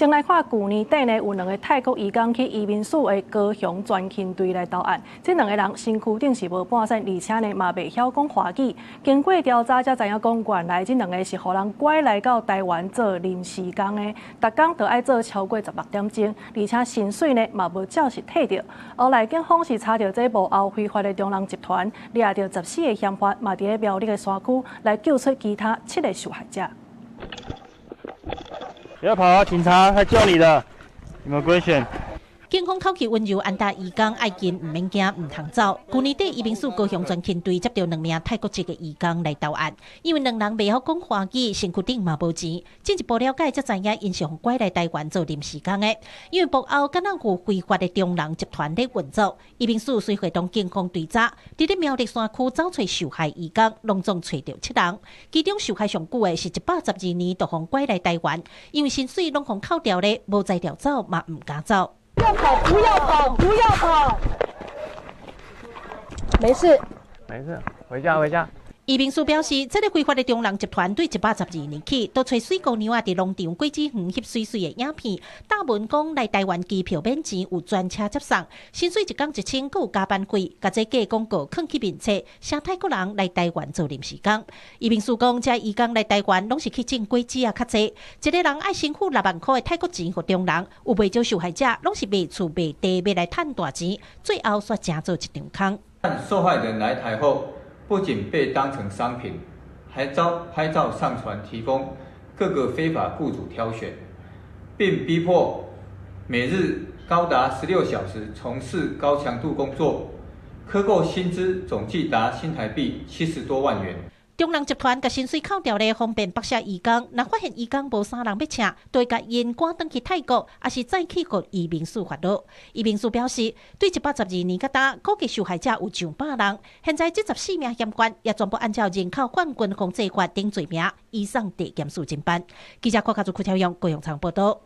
先來看舊年底呢，有兩个泰國移工去移民署的高雄專勤隊來投案。這兩个人身軀頂是無半散，而且呢嘛袂曉講華語。經過調查才知影講，原來這兩个是予人拐來到台灣做臨時工的，逐工都愛做超過16點鐘，而且薪水呢嘛無照實提著。後來警方是查著這幕後非法的中人集團，掠著14个嫌犯，嘛佇咧苗栗的山區來救出其他七个受害者。不要跑啊！警察來救你的，Immigration。警方口氣溫柔，安搭移工愛緊，毋免驚，毋通走。舊年底移民署高雄專勤隊接著兩名泰國籍的移工來投案，因為兩人袂曉講華語，身軀頂嘛無錢。進一步了解才知影，𪜶是予拐來台灣做臨時工的。因為幕後敢若有非法的中人集團咧運作，移民署隨會同警方追查，佇咧苗栗山區找揣受害移工，攏總揣著七人。其中受害上久的是112年就予拐來台灣，因為薪水攏予扣掉咧，無才調走嘛毋敢走。不要跑！不要跑！不要跑！沒事，沒事，回家回家。移民署表示，這个非法的中人集團對112年起，都揣水姑娘仔佇農場果子園翕媠媠的影片，打文講來台灣機票免錢，有專車接送，薪水一工1000，閣有加班費，共這假廣告囥去面冊，請泰國人來台灣做臨時工。移民署講，這移工來台灣攏是去種果子仔較濟，一个人愛先付6萬箍的泰國錢予中人，有袂少受害者攏是賣厝賣地欲來趁大錢，最後煞成做一場空。受害人來台後，不僅被當成商品，還遭拍照上傳，提供各個非法雇主挑選，並逼迫每日高達16小時從事高強度工作，克扣薪資總計達新台幣70多萬元。中人集團共薪水扣掉咧，方便剝削移工。若發現移工無啥人欲請，就會共𪜶趕轉去泰國，抑是再去予移民署發落。移民署表示，對112年到今，估計受害者有上百人。現在這14名嫌犯也全部按照人口販運防制法等罪名，移送地檢署偵辦。記者郭家祖、柯超勇、高永昌報道。